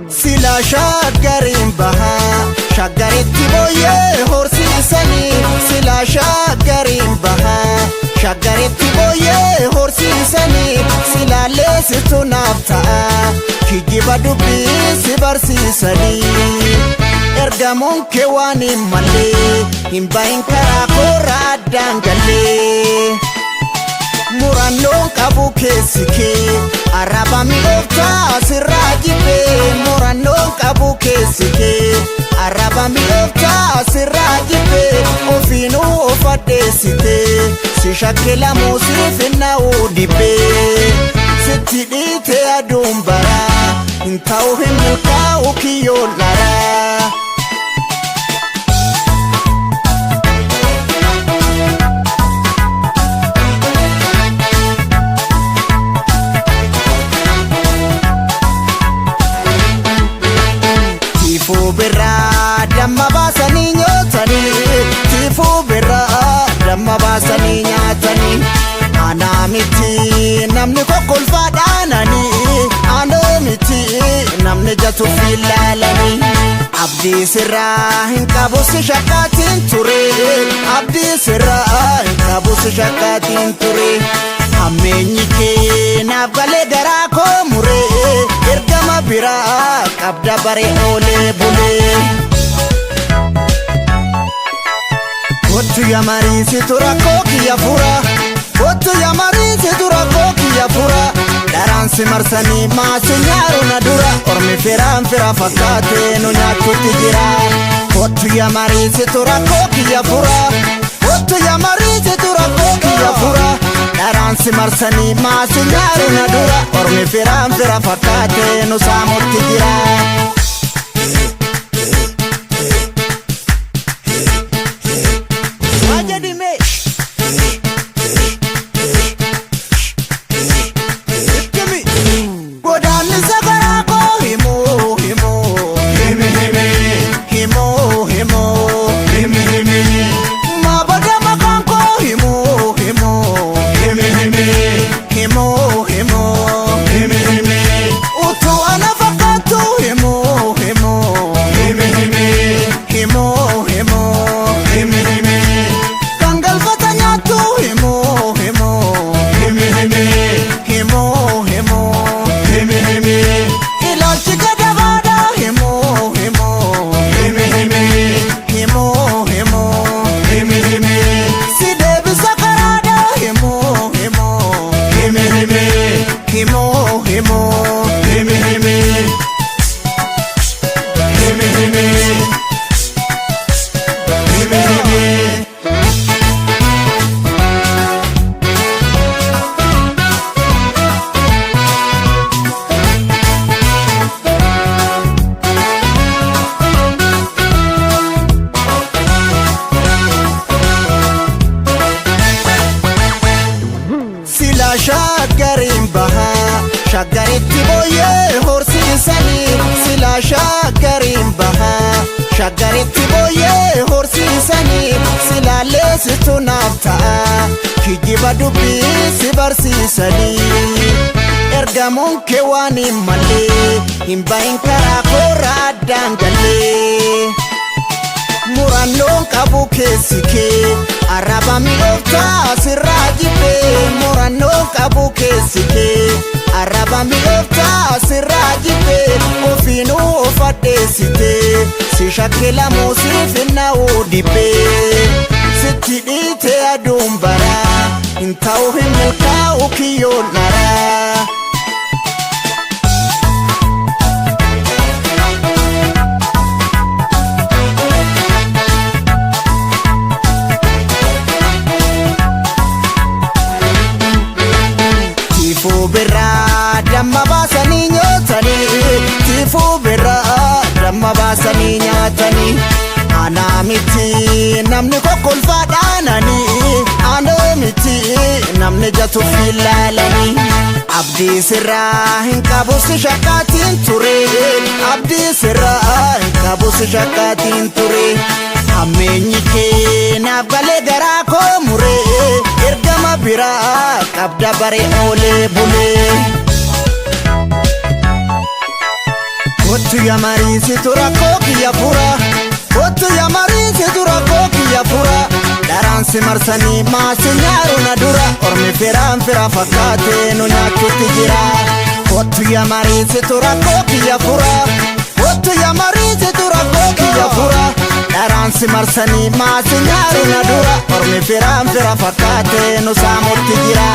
Sila shaggariin bahaa shaggaritti booyyee horsiisanii. Sila shaggariin bahaa shaggaritti booyyee horsiisanii. Sila leessitu naaf ta'a kijiba dubbii si barsiisanii. Ergamuun kee waan hin mallee hin bahin karaa koora addaan gallee. Murannoon qabu keessi kee arraba mi'ooftaa sirraa jibbee. Murannoon qabu keessi kee arraba mi'ooftaa sirraa jibbee. Ofiinuu of addeessitee si shakkilamuu siif hin na'uu dibbee. Sitti dhiite aduun baraa hin ta'u hin milkaa'u kiyyoon dharaa. Tiifuu birraa damma baasanii nyaatanii. Tiifuu birraa damma baasanii nyaatanii. Anaa miti namni kokkolfaa dhaananii. Anaa miti namni jatuuf ilaalanii. Abdii sirraa hin qabu si shakkaatiin ture. Abdii sirraa hin qabu si shakkaatiin ture. Hammeenyi kee naaf galee garaa koo muree. Ergama biraa qabda baree oolee bulee. Kottu ya mariisitu rakkoo kiyya fura. Kottu ya mariisitu rakkoo kiyya fura. Daraan si marsanii maasi nyaaru na dura. Ormi firaan fira fakkaatee nu nyaachuutti jira. Kottu ya mariisitu rakkoo kiyya fura. Kottu ya mariisitu rakkoo kiyya fura. Daraan si marsanii maasi nyaaru na dura. Ormi firaan fira fakkaatee nu saamutti jira. Wajedime. Godaannisa garaa koo himuu himuu. Himi himi. Himuu himuu. Himi himi. Maabada maqaan koo himuu himuu. Himi himi. Himuu himuu. Himi himi. Utuu ana fakkaatu himuu himuu. Himi himi. Himuu himuu. Himi himi. Kan galfata nyaatu himuu himuu. Himi himi. Himuu himuu. Himi himi. Ilaalchi gadabaadha himuu himuu. Himi himi. Himuu himuu. Himi himi. Si deebisa karaadha himuu himuu. Himi himi. Himuu himuu. Himi himi. Himi himi. Himi himi. Sila shaggariin bahaa shaggaritti booyyee horsiisanii. Sila shaggariin bahaa shaggaritti booyyee horsiisanii. Sila leessitu naaf ta'a kijiba dubbii si barsiisanii. Ergamuun kee waan hin mallee hin bahin karaa koora addaan gallee. Murannoon qabu keessi kee arraba mi'ooftaa sirraa jibbee. Murannoon qabu keessi kee arraba mi'ooftaa sirraa jibbee. Ofiinuu of addeessitee si shakkilamuu siif hin na'uu dibbee. Sitti dhiite aduun baraa hin ta'u hin milkaa'u kiyyoon dharaa. Tiifuu birraa damma baasanii nyaatanii. Anaa miti namni kokkolfaadhaananii, anoo miti namni jatuuf ilaalanii. Abdii sirraa hin qabu si shakkaatiin ture, abdii sirraa hin qabu si shakkaatiin ture. Hammeenyi kee naaf galee garaa koo muree, ergama biraa qabda baree oolee bulee. Kottu yaa mariisitu rakkoo kiyya fura. Kottu yaa mariisitu rakkoo kiyya fura. Daraansi marsanii maasi nyaaru na dura. Ormi firaan fira fakkaatee nu nyaachuutti jira. Kottu yaa mariisitu rakkoo kiyya fura. Kottu yaa mariisitu rakkoo kiyya fura. Daraansi marsanii maasi nyaaru na dura. Ormi firaan fira fakkaatee nu saamutti jira.